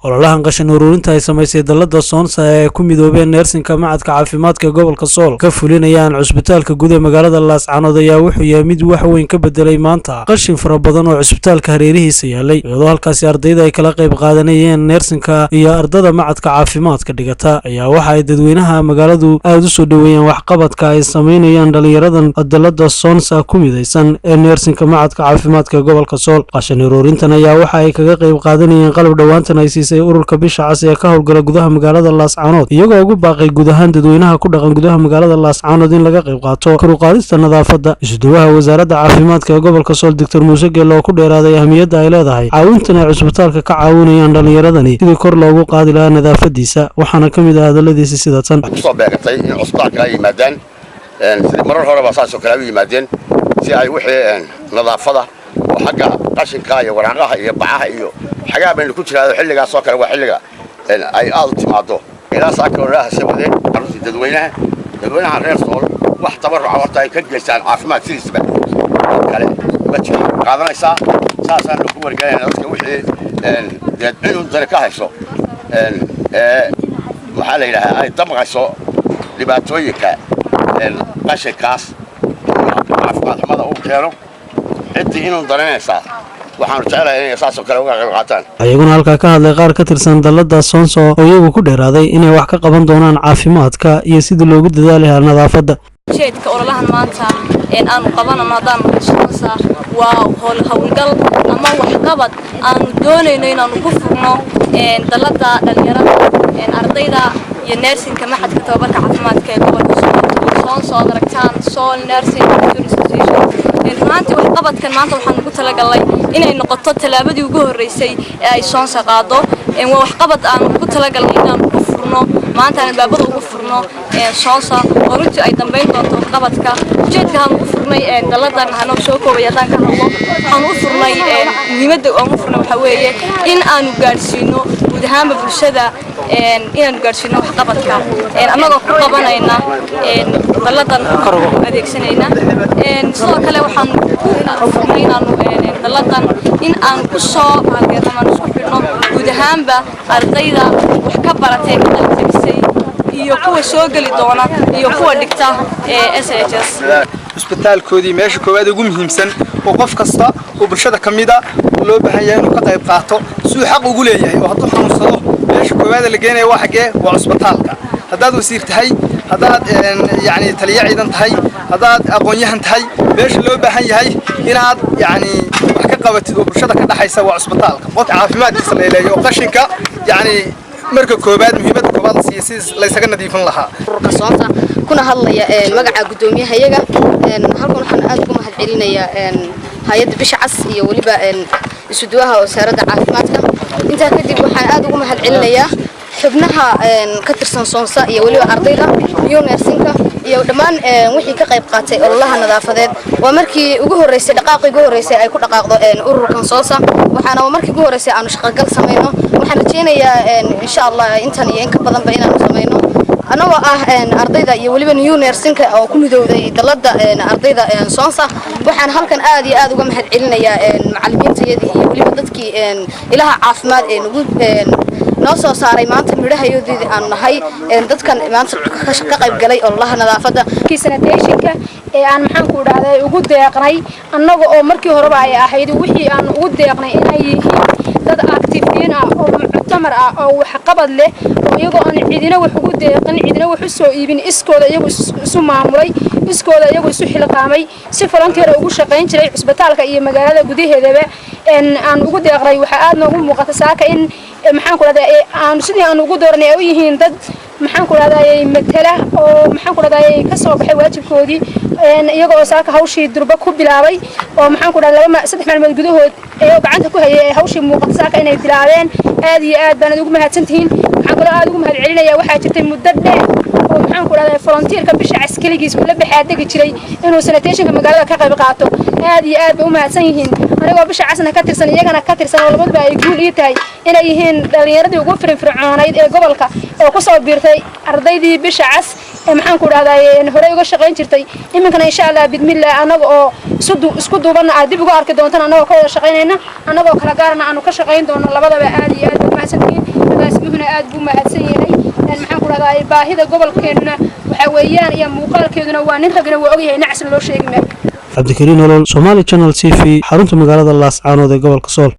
Ololahan qashin ururinta ay samaysay dalada Soonsa ee ku midoobeen neersinka macadka caafimaadka gobolka Sool ka fulinayaan cusbitaalka guud ee magaalada Laascaanood ayaa wuxuu yahay mid wax weyn ka bedelay maanta qashin fara badan oo cusbitaalka hareerihiisa yaalay, iyadoo halkaasi ardayda ay kala qayb qaadanayeen neersinka iyo ardada macadka caafimaadka dhigata. Ayaa waxa ay dadweynaha magaaladu aada u soo dhoweeyeen waxqabadka ay samaynayaan dhalinyaradan dalada Soonsa ku midaysan ee neersinka macadka caafimaadka gobolka Sool. Qashin ururintan ayaa waxa ay kaga qayb qaadanayeen qalab dhowaantan ay siisay ururka Bisha Cas ee ka howlgala gudaha magaalada Laascaanood, iyagoo ugu baaqay guud ahaan dadweynaha ku dhaqan gudaha magaalada Laascaanood in laga qayb qaato kor u qaadista nadaafadda. Isuduwaha wasaaradda caafimaadka ee gobolka Sool, Doctor Muuse Geelle, oo ku dheeraaday ahmiyadda ay leedahay caawintan ay cusbitaalka ka caawinayaan dhallinyaradani sidii kor loogu qaadi lahaa nadaafadiisa, waxaana ka mid ah hadalladiisi sida tan. Kusoo beegatay in cusbitaalka ay yimaadaan sidii marar horeba saasoo kale ay u yimaadeen, si ay wixii nadaafada oo xagga qashinka iyo waraaqaha iyo bacaha iyo xagaa baynu ku jiraado. Xilligaasoo kale waa xilliga ay aad u timaado ilaa saaka ololaha wadeen carruurtii dadweynaha reer Sool. Wax tabaruca horta ay ka geystaan caafimaad sidiisba kale ma jiro qaadanaysaa, saasaanu ku wargelinayna dadka wixii dee cid u dani ka hayso ee maxaa la yidhahaa ay damqayso dhibaatooyinka qashinkaas iyo caafimaad xumada uu keeno. Ciddii inuu daranaysaa waxaanu jeclahay inay saasoo kale uga qayb qaataan. Iyaguna halkaa ka hadlay qaar ka tirsan dalada Soonso oo iyagu ku dheeraaday inay wax ka qaban doonaan caafimaadka iyo sidii loogu dadaali lahaa nadaafadda. Ujeedka ololahan maanta aanu qabanano haddaan Soonsa waa howlgal ama waxqabad aanu doonayno inaanu ku furno dalada dhalinyarada, ardayda iyo neersinka maxadka tababarka caafimaadka ee gobolka Soonso aad aragtaan, Sool Nursing Institution. Runaantii waxqabadkan maanta waxaan ugu talagalnay inay noqoto tallaabadii ugu horreysay ee ay Soonsa qaado. Waa waxqabad aan ugu talagalnay inaanu ku furno maanta, aan albaabada ugu furno Soonsa, oo runtii ay dambayn doonto waxqabadka. Ujeedka aan ugu furnay daladan hanoo soo koobay haddaan ka hadlo, waxaan u furnay, muhiimadda aan u furnay waxaa weeye in aanu gaadhsiino guud ahaanba bulshada, inaanu gaadhsiino waxqabadka annagoo ku qabanayna daladan adeegsanayna. Sidoo kale waxaan ku furnay inaanu daladan in aan ku soo baalgeerno aan isku xidhno guud ahaanba ardayda wax ka baratay, ka qalinjabisay iyo kuwa soo geli doona iyo kuwa dhigta SHS. Cusbitaalkoodii meesha koowaad ugu muhiimsan oo qof kasta oo bulshada ka mida loo baahan yahay inuu ka qayb qaato siduu xaq ugu leeyahay, oo hadduu xanuunsado meesha koowaad la geenaya waa xaggee? Waa cusbitaalka. Haddaad wasiir tahay, haddaad yacni taliye ciidan tahay, haddaad aqoon-yahan tahay, meesha loo baahan yahay inaad yacni wax ka qabatid oo bulshada ka dhaxaysa waa cusbitaalka. Qofka caafimaadkiisa la ilaaliyo oo qashinka yacni marka koobaad muhiimadda koobaad la siiyo sidii laysaga nadiifin lahaa. Ururka Soonta kuna hadlaya magaca guddoomiyahayaga, halkan waxaan aad ugu mahad celinayaa hay-adda Bisha Cas iyo weliba isuduwaha wasaaradda caafimaadka. Intaa kadib waxaan aad ugu mahad celinayaa xubnaha ka tirsan Soonsa iyo weliba ardayda iyo neersinka iyo dhammaan wixii ka qayb qaatay ololaha nadaafadeed. Waa markii ugu horreysay, dhaqaaqii ugu horreysay ay ku dhaqaaqdo ururkan Soonsa, waxaana markii ugu horreysay aanu shaqagal samayno. Waxaan rajaynayaa insha Allah intan iyo in ka badanba inaanu samayno, anagoo ah ardayda iyo weliba new nursingka oo ku midowday dalada ardayda Soonsa. Waxaan halkan aad iyo aad uga mahad celinayaa macallimiintayadii iyo weliba dadkii ilaha caafimaad ee nagu noo soo saaray maanta midhahayoodii aanu nahay dadkan maanta ka qayb galay ololaha nadaafadda. Sanitationka ee aan maxaan ku dhahday ugu deeqnay annaga oo markii horeba ay ahayd wixii aan ugu deeqnay inay yihiin dad activiin ah oo muctamar ah oo waxqabad leh, oo iyagoo aan cidina wax ugu deeqin, cidina wax u soo iibin, iskooda iyagu isu maamulay, iskooda iyagu isu xilqaamay, si volunteer ugu shaqayn jiray cusbitaalka iyo magaalada gudaheedaba aan ugu deeqnay. Waxaa aad noogu muuqata saaka in maxaan ku dhahday aan sidii aan ugu dooranay ay u yihiin dad maxaan ku dhahday matala oo maxaan ku dhahday ka soo baxay waajibkoodii, iyaga oo saaka hawshii durba ku bilaabay oo maxaan ku dhahday 2 3 maalmood gudahood iyagoo gacanta ku hayay hawshii muuqata saaka inay bilaabeen. Aad iyo aad baan ugu mahadsantihiin. Waxaan kaloo aad ugu mahad celinayaa, waxaa jirtay muddo dheer oo maxaan ku dhahday volunteerka Bisha Cas keligiis uu la baxaadegi jiray inuu sanitationka magaalada ka qayb qaato. Aad iyo aad bay u mahadsan yihiin. Anigoo Bisha Casna ka tirsan, iyagana ka tirsan, oo labaduba ay guul ii tahay inay yihiin dhalinyaradii ugu firfircoonayd ee gobolka oo ku soo biirtay ardaydii Bisha Cas ee maxaan ku dhahday horey uga shaqayn jirtay. Iminkana insha Allah bidmillah annaga oo isku duubanna aad dib uga arki doontaan annagoo ka wada shaqaynayna, annagoo kala gaarana aanu ka shaqayn doono labadaba. Aad iyo aad bay umahadsantihiin. buu mahadsan yahay. Maxaan ku dhahdaa, baahida gobolkeennuna waxa weeyaan iyo muuqaalkeeduna waa nin ragna waa ogyahay, nacasna loo sheegi maayo. Cabdikariin Nolol, Somali Channel TV, xarunta magaalada Laascaanood ee gobolka Sool.